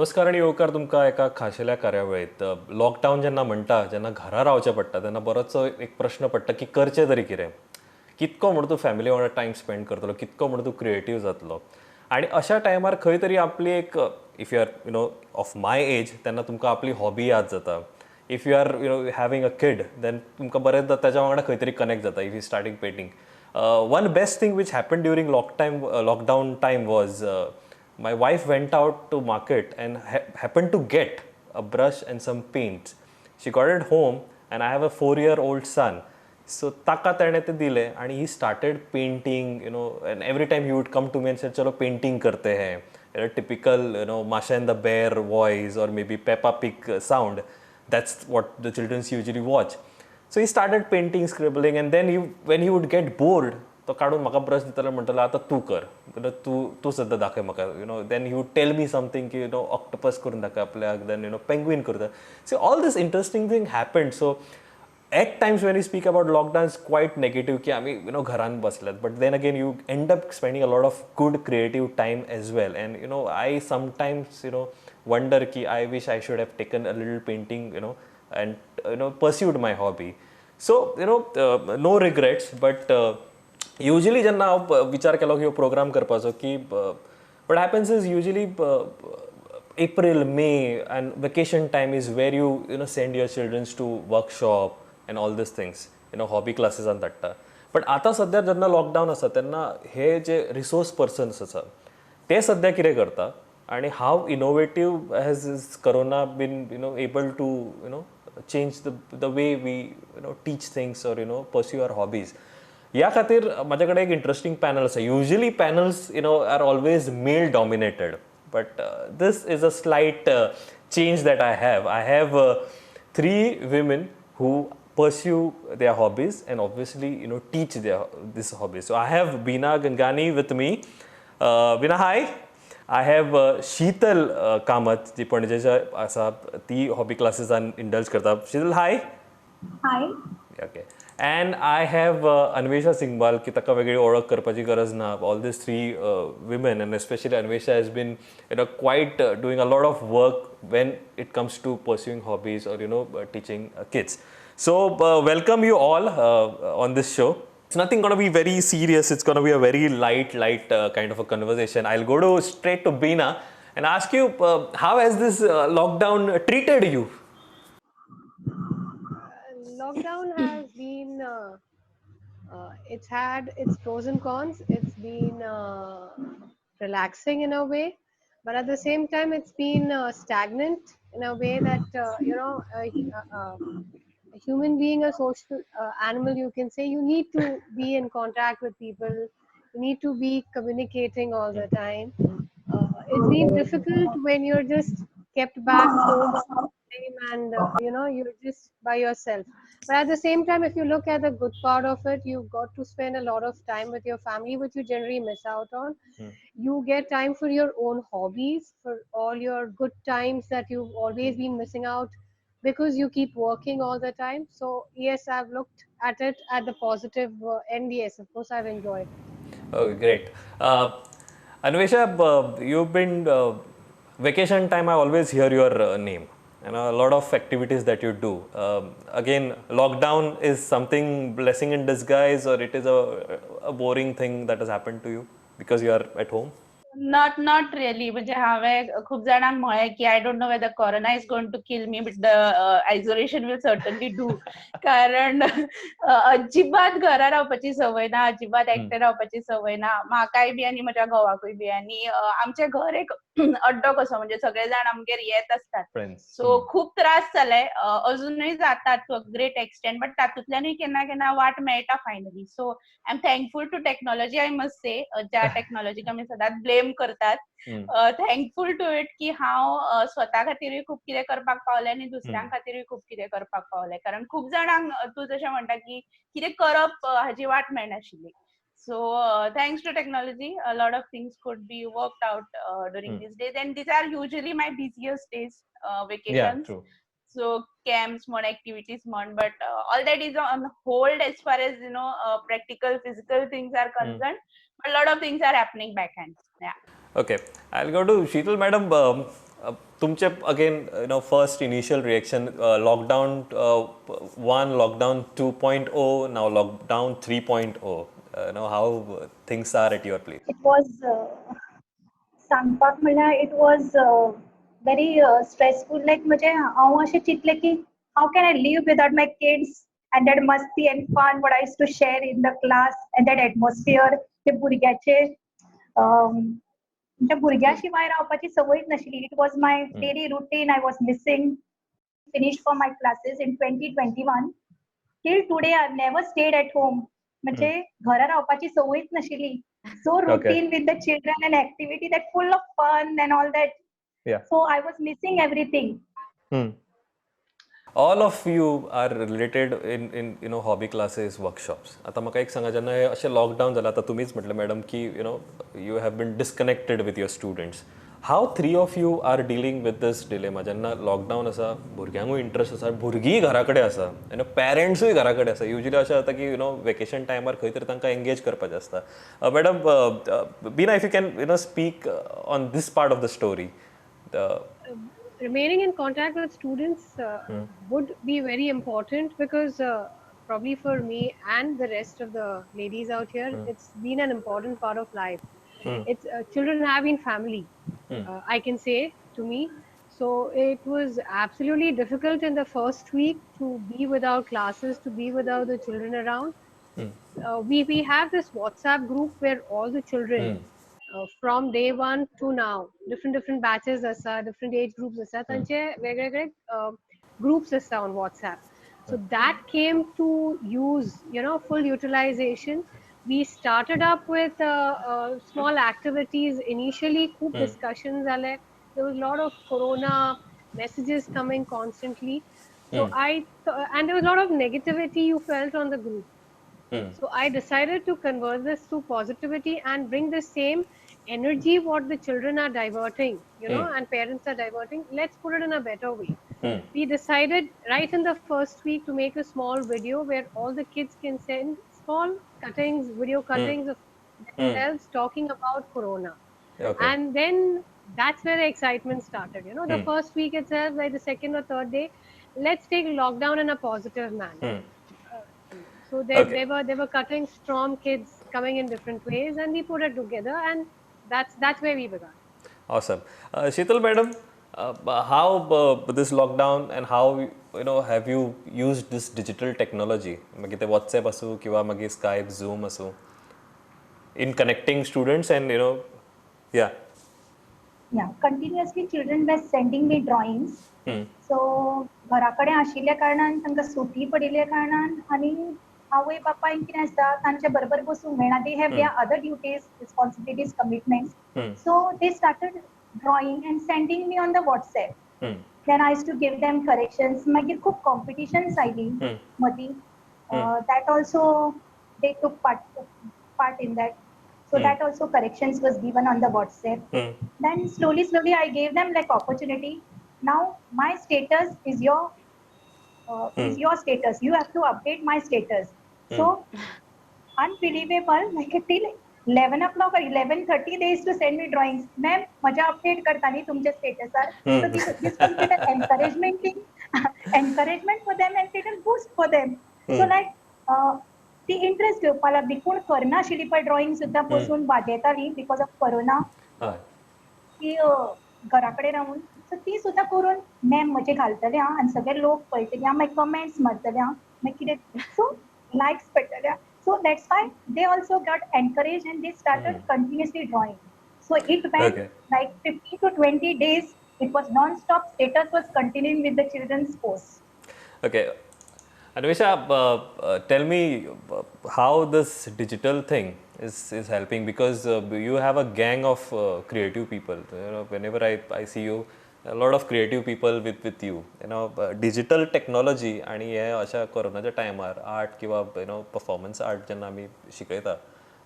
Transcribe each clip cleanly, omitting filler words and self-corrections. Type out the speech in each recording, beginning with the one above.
नमस्कार आनी येवकार तुमकां एका खाशेल्या कार्यावळीत. लॉकडावन जेन्ना म्हणटा, जेन्ना घरा रावचें पडटा, तेन्ना बरोचसो एक प्रश्न पडटा की करचें तरी कितें, कितको म्हूण तूं फॅमिली वांगडा टायम स्पेंड करतलो, कितको म्हूण तूं क्रिएटीव जातलो. आनी अशा टायमार खंय तरी आपली एक, if you are of my age, तेन्ना तुमकां आपली हॉबी याद जाता. If you are having a kid, then तुमकां बरेंचदा ताच्या वांगडा खंय तरी कनेक्ट जाता, if you starting painting. One best thing which happen during lockdown time was my wife went out to market and happened to get a brush and some paints. She got it home and I have a 4-year-old son. So ताका तेणें ते दिले आणि he started painting, and every time he would come to me and said, "चलो painting करते हैं." Typical, Masha and the Bear voice or maybe Peppa Pig sound. That's what the children usually watch. So he started painting, scribbling, and then when he would get bored, तो काडून म्हाका brush दितालो, म्हणटालो, "आतां तूं कर, तूं तूं सद्दां दाखय म्हाका." Then he would tell me something की you know octopus करून दाखय आपल्याक, then you know penguin करता. So all this interesting thing happen. So at times when you speak about lockdown, is quite negative की आमी you know घरान बसल्यात, but then again you end up spending a lot of good creative time as well. And I sometimes wonder की I wish I should have taken a little painting and pursued my hobby. So no regrets, but usually जेन्ना हांव विचार केलो की हो programme करपाचो की, what happens is usually April, May and vacation time is where you you know send your childrens to workshop and all these things, hobby क्लासेसान धाडटा. But आतां सद्या जेन्ना लॉकडावन आसा, तेन्ना हे जे रिसोर्स पर्सन्स आसा, ते सद्या कितें करता आणि how innovative has is corona been able to change the way we teach things or pursue our hobbies, ह्या खातीर म्हाजे कडेन एक इंट्रस्टींग पॅनल आसा. Usually panels are always male dominated, but this is a slight change that I have. I have three women who pursue their hobbies and obviously teach their this hobbies. So I have Beena Gangani with me. Beena, hi. I have Sheetal Kamat, जी पणजेच्या आसा, ती hobby क्लासेसान indulge करता. शीतल, हाय. हाय. Okay, and I have Anvesha Singbal, की ताका वेगळी ओळख करपाची गरज ना. All these three women, and especially Anvesha, has been quite doing a lot of work when it comes to pursuing hobbies or teaching kids. So welcome you all on this show. It's nothing gonna be very serious. It's gonna be a very light, light kind of a conversation. I'll go to straight to Beena and ask you, how has this lockdown treated you? Lockdown has been it's had its pros and cons. It's been relaxing in a way, but at the same time it's been stagnant in a way that a human being, a social animal, you can say, you need to be in contact with people, you need to be communicating all the time. It's been difficult when you're just kept back home all the time and you're just by yourself. But at the same time, if you look at the good part of it, you've got to spend a lot of time with your family, which you generally miss out on. You get time for your own hobbies, for all your good times that you've always been missing out because you keep working all the time. So yes, I've looked at it at the positive end. Yes, of course, I've enjoyed. Okay, great. Anvesha, you've been vacation time. I always hear your name and a lot of activities that you do. Again, lockdown is something blessing in disguise, or it is a boring thing that has happened to you because you are at home? Not really. म्हणजे हांवें खूब जाणांक म्हळें की I don't know whether corona is going to kill me, but the isolation will certainly do, कारण अजिबात घरा रावपाची संवय ना, अजिबात एकटें रावपाची संवय ना, म्हाकाय बी आनी म्हज्या घोवाकूय बी. आनी आमचें घर एक अड्डो कसो, म्हणजे सगळे जाण आमगेर येत असतात. फ्रेंड्स. सो खूब त्रास जाले, अजुनूय जातात to a great extent, but तातूंतल्यानूय केन्ना केन्ना वाट मेळटा finally. So I am thankful to technology, I must say, ज्या टॅक्नॉलॉजीक आमी सदांच ब्लेम करतात. थँकफूल टू it की हांव स्वता खातीरूय खूब कितें करपाक पावलें आनी दुसऱ्यां खातीरूय खूब कितें करपाक पावलें, कारण खूब जाणांक तूं जशें म्हणटा की कितें करप हाजी वाट मेळनाशिल्ली. So thanks to technology, a lot of things could be worked out during these days, and these are usually my busiest days, vacations. True. So camps म्हण, activities म्हण, but all that is on hold as far as practical physical things are concerned. But a lot of things are happening backhand. Yeah. Okay, I'll go to Sheetal madam. तुमचे again first initial reaction, lockdown 1, lockdown 2.0, now lockdown 3.0, how things are at your place? It was सांगपाक म्हणल्यार it was very stressful. Like म्हणजे हांव अशें चिंतलें की how can I live without my kids and that मस्ती and fun what I used to share in the class and that atmosphere. ते भुरग्याचे म्हणजे भुरग्या शिवाय रावपाची संवयच नाशिल्ली. It was my daily routine. I was missing. Finish for my classes in 2021. Till today I never stayed at home. म्हणजे घरा रावपाची संवयच नाशिल्ली. So routine with the children and activity that full of fun and all that. So I was missing everything. All of you are related in hobby classes, workshops. आता म्हाका एक सांगा, जेन्ना हे अशें लॉकडावन जालां, आतां तुमीच म्हटलें मॅडम की you have been disconnected with your students. How three of you are dealing with this dilemma? जेन्ना लॉकडावन आसा, भुरग्यांकूय इंट्रस्ट आसा, भुरगींय घरा कडेन आसा, पॅरंट्सूय घरा कडेन आसा. युजली अशें जाता की वेकेशन टायमार खंय तरी तांकां एंगेज करपाचें आसता. Madam Beena, if you can speak on this part of the story. Remaining in contact with students would be very important because probably for me and the rest of the ladies out here, it's been an important part of life. It's children have been family, I can say to me. So it was absolutely difficult in the first week to be without classes, to be without the children around. We have this WhatsApp group where all the children from day one to now, different batches asa, different age groups asa, tanche वेगवेगळे groups asa on WhatsApp. So that came to use, full utilization. We started up with small activities initially. खूप discussions जाले. There was a lot of corona messages coming constantly. So and there was a lot of negativity you felt on the group. So I decided to convert this to positivity and bring the same energy what the children are diverting, and parents are diverting. Let's put it in a better way. We decided right in the first week to make a small video where all the kids can send small cuttings, video cuttings of themselves talking about corona. Okay. And then that's where the excitement started. The first week itself, like the second or third day, let's take lockdown in a positive manner. So there were cuttings from kids coming in different ways, and we put it together, and that's where we began. Awesome. Sheetal madam, how this lockdown and how have you used this digital technology? मागीर ते WhatsApp आसूं किंवा मागीर Skype, Zoom आसूं, in connecting students and yeah. Yeah, continuously children were sending me drawings. So घरा कडेन आशिल्ल्या कारणान तांकां सुटी पडिल्ल्या कारणान आनी आवय बापायन कितें आसता तांच्या बरोबर बसूंक मेळना. They have their other duties, responsibilities, commitments. So they started drawing and sending me on the WhatsApp. Then I used to give them corrections. मागीर खूब कॉम्पिटिशन्स आयली मदीं. That also they took part in that. So that also corrections was given on the WhatsApp. Then slowly I gave them like opportunity. Now my status is your status. You have to update my status. So unbelievable, like till 11 o'clock or 11:30 they used to send me drawings. Ma'am, maja update karta nahi tumche status are. So this was an encouragement thing, encouragement for them and little boost for them. So like ती interest घेवपा लागली. कोण करनाशिल्ली पळय drawing सुद्दां बसून वाजेताली because of corona, की घरा कडेन रावून. सो ती सुद्दां करून मॅम म्हजे घालतले आं, आनी सगळे लोक पळयतले आं, मागीर कमेंट्स मारतले आं, मागीर कितें, सो लायक्स पडटले. So that's why they also got encourage and they started continuously drawing. So it went like 15 to 20 days. It was non stop. Status was continuing with the children's post. Okay. Anvesha, tell me how this digital thing is helping, because you have a gang of creative people. Whenever I see you, a lot of creative people with you. Digital technology आणि हे अशा कोरोनाच्या टायमार art किंवा performance art जेन्ना आमी शिकयता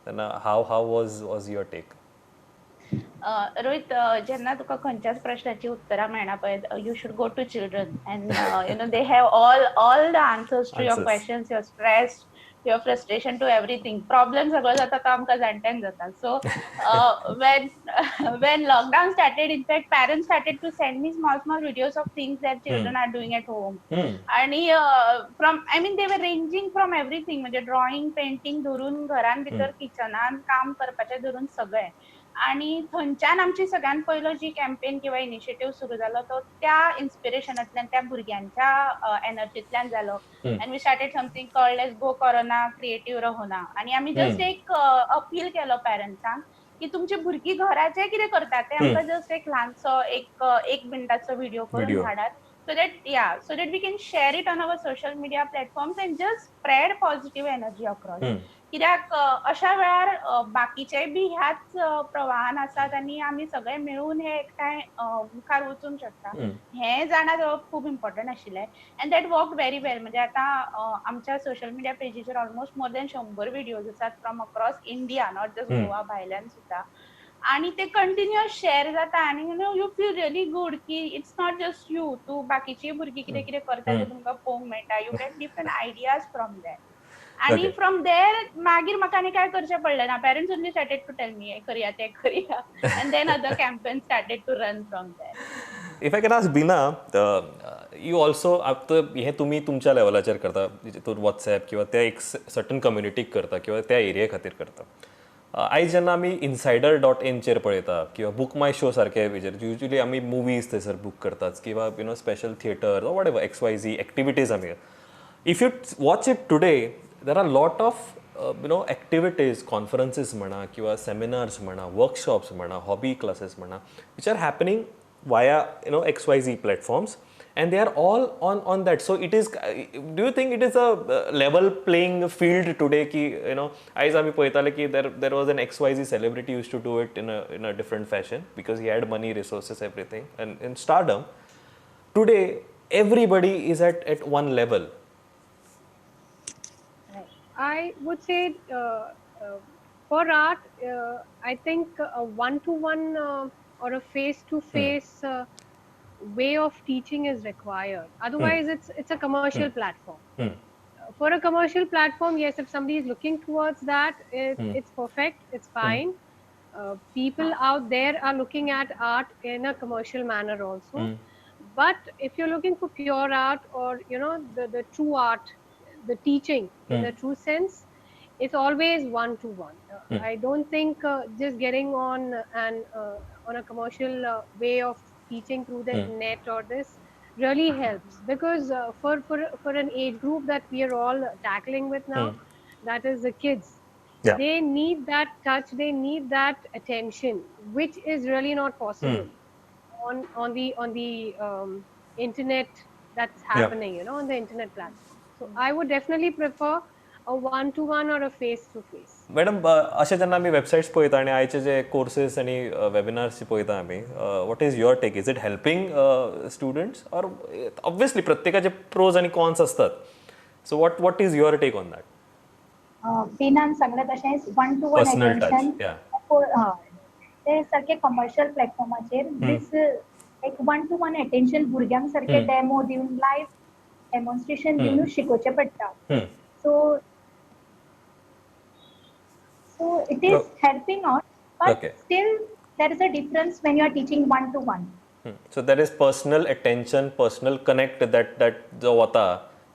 तेन्ना how was your take? Rohit, जेन्ना तुका खंयच्याच प्रश्नाची उत्तरां मेळना पळय, you should go to children and they have all the answers to your questions, your stress your frustration to everything. Problem सगळो जाता तो आमकां जाणट्यांक जाता. So when lockdown started, in fact parents started to send me small small videos of things that children are doing at home. आणि from, I mean, they were ranging from everything, म्हणजे drawing, painting धरून घरान भितर किचनान काम करपाचें धरून सगळें. आणि थंयच्यान आमची सगळ्यात पयलो जी कॅम्पेन किंवा इनिशिएटीव सुरू जालो तो त्या इन्स्पिरेशनांतल्यान, त्या भुरग्यांच्या एनर्जींतल्यान जालो. And we started something called let's go corona, creative रहोना. आणि आमी जस्ट एक अपील केलो पॅरंट्सांक की तुमची भुरगीं घरात जे कितें करतात ते आमकां जस्ट एक ल्हानसो एक एक मिनटाचो व्हिडिओ करून धाडात, so that, yeah, so that we can share it on our social media platforms and just spread positive energy across. कित्याक अशा वेळार बाकीचे बी ह्याच प्रवाहान आसात आनी आमी सगळे मेळून हे एकठांय मुखार वचूंक शकता हें जाणा जावप खूब इम्पॉर्टंट आशिल्लें. And that work very well. म्हणजे आतां आमच्या सोशल मिडिया पेजीचेर ऑलमोस्ट मोर दॅन 100 व्हिडियोज आसात from across India, not just Goa, भायल्यान सुद्दां. आणि ते कंटिन्युअस शेअर जाता आणि you know, you feel really good की it's not just you, तूं बाकीची भुरगीं कितें कितें करता तें तुमकां पळोवंक मेळटा. You get different ideas from that. आणि फ्रॉम there मागीर म्हाका आनी कांय करचें पडलें ना. Parents only started to tell me हें करया, तें करया, and then other campaign started to run from there. If I can ask Bina, you also आतां हें तुमी तुमच्या लेवलाचेर करता, तूं वॉट्सॅप किंवा त्या एक सर्टन कम्युनिटीक करता किंवा त्या एरिये खातीर करता. आयज जेन्ना आमी इनसायडर डॉट इनचेर पळयता किंवा बुक माय शो सारके हेजेर, युजली आमी मुवीज थंयसर बूक करतात किंवा special theatre, whatever XYZ activities आमी, if you watch it today, there are lot of activities, conferences म्हणा किंवा सेमिनार्स म्हणा, वर्कशॉप्स म्हणा, हॉबी क्लासेस म्हणा, which are happening via XYZ platforms, and they are all on that. So it is, do you think it is a level playing field today की आयज आमी पळयताले की there was an XYZ celebrity used to do it in a different fashion because he had money, resources, everything, and in stardom. Today everybody is at one level. I would say for art, I think a one-to-one or a face-to-face way of teaching is required. Otherwise, it's a commercial platform. For a commercial platform, yes, if somebody is looking towards that, it's perfect, it's fine. People out there are looking at art in a commercial manner also. But if you're looking for pure art or the true art, the teaching in the true sense, it's always one to one. I don't think just getting on and on a commercial way of teaching through the net or this really helps, because for an age group that we are all tackling with now, that is the kids. They need that touch, they need that attention, which is really not possible on the internet that's happening, on the internet platform. So I would definitely prefer a one-to-one or a face-to-face. Madam, अशें जेन्ना आमी websites पळयता आनी आयचे जे courses आनी webinars पळयता आमी, what is your take? Is it helping students? Or obviously प्रत्येकाचे प्रोज आनी कॉन्स आसतात, so what is your take on that? बीनान सांगलें तशेंच, one two one personal touch. Attention ते सारखे कमर्शियल प्लॅटफॉर्माचेर दीस एक वन टू वन अटेन्शन भुरग्यांक सारकें डेमो दिवन, लायव्ह डेमॉन्स्ट्रेशन दिवनूच शिकोवचें पडटा. So it is helping out, but still there is a difference when you are teaching one to one. So that is personal attention, personal connect that जो वता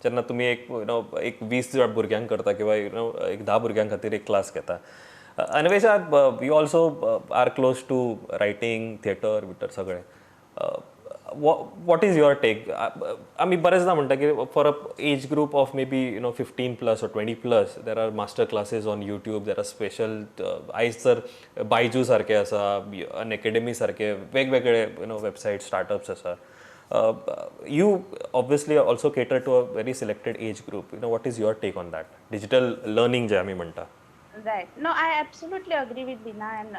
जेन्ना तुमी एक you know एक 20 भुरग्यांक करता किंवा you know एक 10 भुरग्यां खातीर एक क्लास घेता. Anvesha, you also are close to writing, theatre bitter सगळें. What is your take? आमी बरेचदा म्हणटा की for a age group of maybe 15 plus or 20 plus, there are master classes on YouTube, there are special, आयज तर बायजू सारके आसा, अन academy सारके वेगवेगळे वेबसायट, स्टार्टअप्स आसा. You obviously also cater to a very selected age group. What is your take on that digital learning जे आमी म्हणटा? Right. No, I absolutely agree with Bina and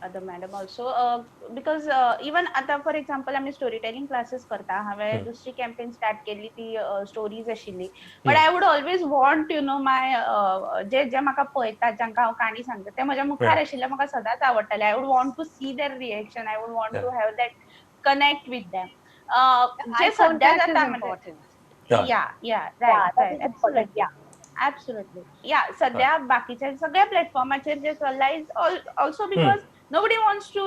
other madam also, because even आता for example आमी storytelling classes करता. हांवें दुसरी campaign start केल्ली ती stories आशिल्ली, but I would always want my जे जे म्हाका पळयतात, जांकां हांव काणी सांगता, ते म्हज्या मुखार आशिल्ले म्हाका सदांच आवडटाले. I would want to see their reaction. I would want to have that connect with them. जे सध्या जाता म्हणजे, या, रायट, absolutely. Absolutely, या. सध्या बाकीच्या सगळ्या प्लॅटफॉर्माचेर जे चल्ला is also because nobody wants to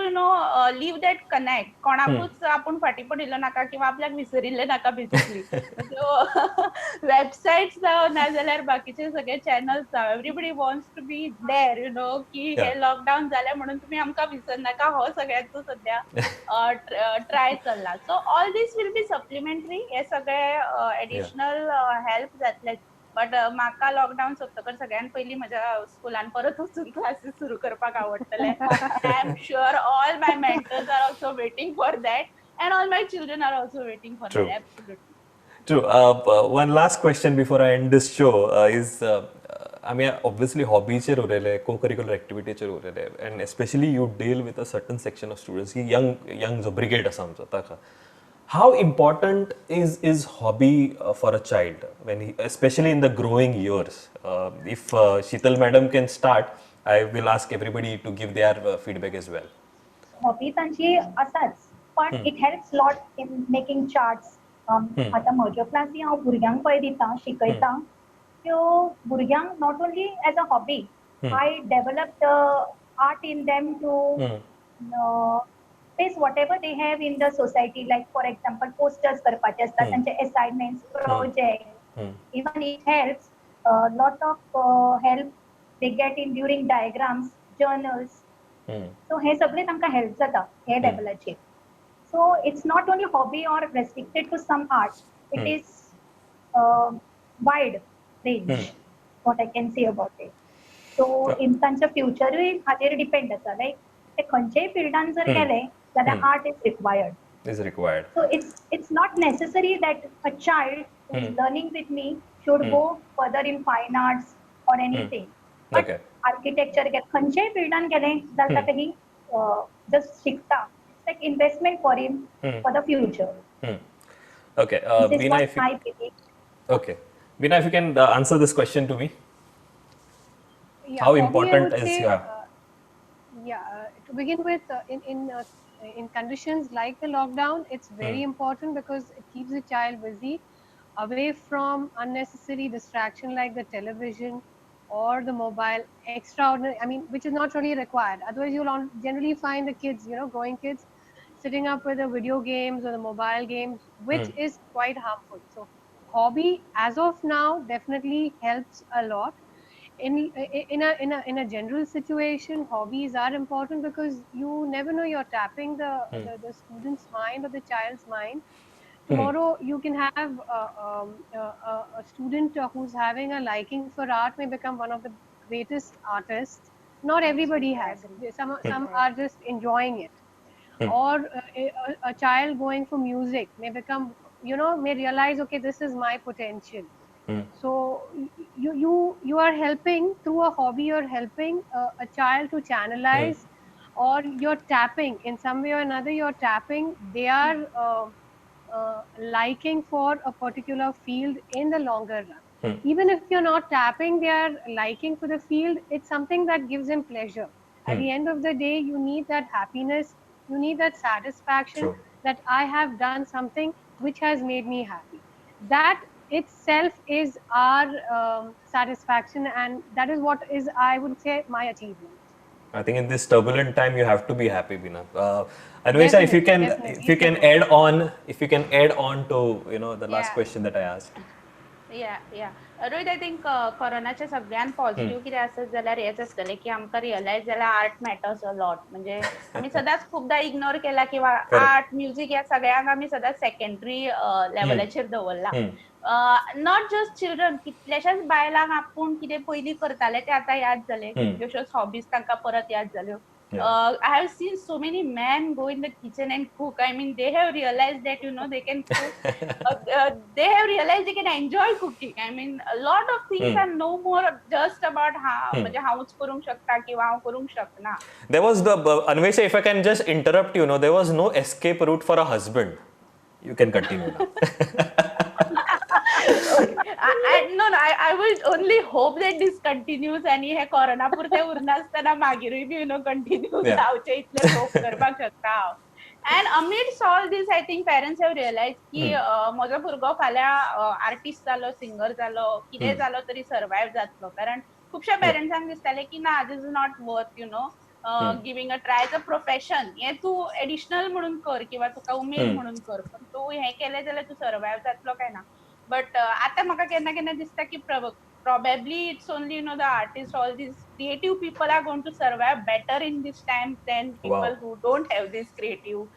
leave that connect. कोणाकूच आपूण फाटीं पडिल्लो नाका किंवा आपल्याक विसरिल्लें नाका. बेसिकली सो वेबसायट्स जावं नाजाल्यार बाकीचे सगळे चॅनल्स जावं, everybody wants to be there की हे लॉकडावन जालें म्हणून तुमी आमकां विसरनाका, हो सगळ्यांचो सध्या ट्राय चल्ला. So all this will be supplementary. हे सगळे एडिशनल हेल्प जातले, बट म्हाका लॉकडावन सोंपतकर सगळ्यात पयलीं म्हज्या स्कुलान परत वचून क्लासीस सुरू करपाक आवडटले. I am sure all my mentors are also waiting for that and all my children are also waiting for that. Absolutely. True. One last question before I end this show is, आमी obviously हॉबीचेर उलयले, को curricular एक्टिविटीचेर उलयले, and especially you deal with a certain section of students की young जो brigade आसा आमचो ताका how important is hobby for a child when he, especially in the growing years? If Sheetal madam can start, I will ask everybody to give their feedback as well. Hobby तांची आसाच, पण it helps lot in making charts. आतां म्हज्यो क्लासी हांव भुरग्यांक पळय दिता, शिकयता त्यो भुरग्यांक not only as a hobby, I develop the art in them to face whatever they have in the society, like for example posters करपाचे असतात, तांचे assignments, project. Even it helps, lot of help they get in during diagrams, journals. So हे सगळे तांकां help जाता हे लेवलाचेर. So it's not only hobby or restricted to some art, it is wide range, what I can say about it. So तांच्या फ्युचरूय हाजेर depend आसा, लायक ते खंयच्याय फिल्डान जर गेले जाल्यार art is required. Is required. So it's not necessary that a child who is learning with me should go further in fine arts or anything. But architecture खंयच्याय फिल्डान गेले जाल्यार ताका ही जस्ट शिकता. It's like investment for him for the future. Okay. Bina, if you, okay. Bina, if you can answer this question to me. Yeah, how important is say, yeah. To begin with, in conditions like the lockdown, it's very important because it keeps the child busy, away from unnecessary distraction like the television or the mobile, extraordinary, I mean, which is not really required. Otherwise, you'll generally find the kids, you know, growing kids, sitting up with the video games or the mobile games, which is quite harmful. So hobby, as of now, definitely helps a lot. In a general situation, hobbies are important because you never know, you're tapping the student's mind or the child's mind. Tomorrow you can have a student who's having a liking for art may become one of the greatest artists. Not everybody has. Some are just enjoying it. Or a child going for music may become, you know, may realize, okay, this is my potential. So you are helping through a hobby, you're helping a child to channelize, or you're tapping in some way or another, you're tapping their liking for a particular field in the longer run. Even if you're not tapping their liking for the field, it's something that gives them pleasure. At the end of the day, you need that happiness, you need that satisfaction. True. That I have done something which has made me happy. That itself is our satisfaction, and that is what is, I would say, my achievement. I think in this turbulent time, you have to be happy, Bina. Anvesha, if you can, Definitely. If you can add on to, you know, the last question that I asked. Yeah, yeah. Rohit, I think कोरोनाच्या सगळ्यात positive कितें आसत जाल्यार हेच आसतलें की आमकां realise जाल्यार आर्ट मॅटर्स अ लॉट. म्हणजे आमी सदांच खुबदां इग्नोर केला किंवा आर्ट, म्युजीक ह्या सगळ्यांक आमी सदांच सेकंडरी लेवलाचेर दवरला. Not just children, कितल्याशाच बायलांक आपूण कितें पयलीं करताले ते आतां याद जाले, कितल्योश्योच हॉबीज तांकां परत याद जाल्यो. I have seen so many men go in the kitchen and cook. I mean, they have realized that, you know, they can cook. They have realized they can enjoy cooking. I mean, a lot of things are no more just about म्हणजे हांवच करूंक शकता किंवा हांव करूंक शकना. There was the, Anvesha, if I can just interrupt you, know, there was no escape route for a husband. You can continue now. I will only hope that this continues आणि हे कोरोना पुरते उरनासतना मागीरूय बी you know continue जावचे इतले hope करपाक शकता हांव. And amidst all this, I think parents have realized की म्हजो भुरगो फाल्यां आर्टिस्ट जालो, सिंगर जालो, कितें जालो तरी सर्वायव जातलो. कारण खुबश्या पेरंट्सांक दिसतालें की ना, this is not worth giving a try as a profession. हें तूं एडिशनल म्हणून कर किंवा तुका उमेद म्हणून कर, पण तूं हें केलें जाल्यार तूं सर्वायव जातलो काय ना. बट आतां म्हाका केन्ना केन्ना दिसता की probably it's only the artists, all these creative people are going to survive better in this time than people who don't have this creative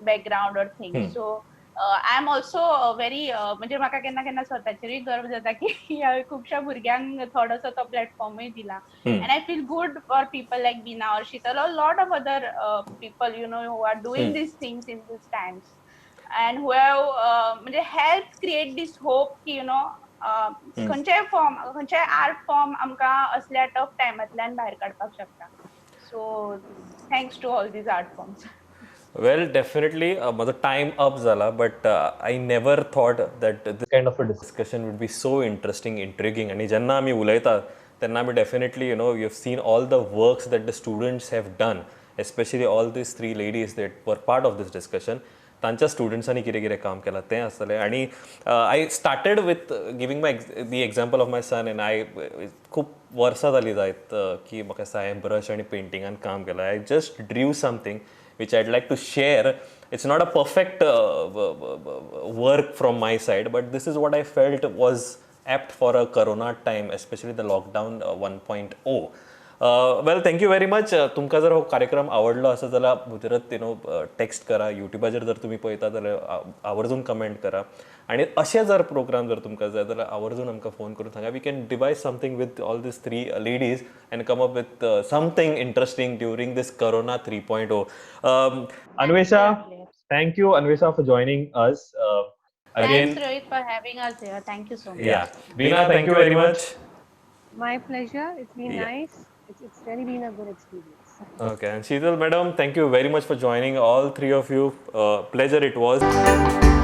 background or thing. So I am also very, म्हणजे म्हाका केन्ना केन्ना स्वताचेरूय गर्व जाता की हांवें खुबश्या भुरग्यांक थोडोसो तो प्लॅटफॉर्मूय दिला. And I feel good for people like Bina or Sheetal or lot of other people who are doing these things in these times and who have म्हणजे हेल्प क्रिएट दीस होप की you know खंयचेय form, खंयचेय art form आमकां असल्या tough टायमांतल्यान भायर काडपाक शकता. So thanks to all these art forms. Well, definitely म्हजो टायम अप जाला, but I never thought that this kind of a discussion would be so interesting, intriguing. आनी जेन्ना आमी उलयता तेन्ना आमी definitely you have seen all the works that the students have done, especially all these three ladies that were part of this discussion. तांच्या स्टुडंट्सांनी कितें कितें काम केलां तें आसतलें. आनी I started with giving my the example of my son, and I खूब वर्सां जालीं जायत की म्हाका दिसता हांवें ब्रश आनी पेंटिंगान काम केलां. I just drew something which I'd like to share. It's not a perfect work from my side, but this is what I felt was apt for a corona time, especially the lockdown 1.0. Well, thank you very much. तुमकां जर हो कार्यक्रम आवडलो आसत जाल्यार मुजरत text करा. युट्यूबाचेर जर तुमी पळयता जाल्यार आवर्जून कमेंट करा. आनी अशे जर प्रोग्राम जर तुमकां जाय जाल्यार आवर्जून आमकां फोन करून सांगा. We can devise something with all these three ladies and come up with something interesting during this corona 3.0. Anvesha, thank you, Anvesha, for joining us again. Thanks, Rohit, for having us here. Thank you so much. Yeah. Veena, thank you very much. My pleasure. It's been nice. It's really been a good experience. Okay. And Sheetal madam, thank you very much for joining, all three of you. Pleasure it was.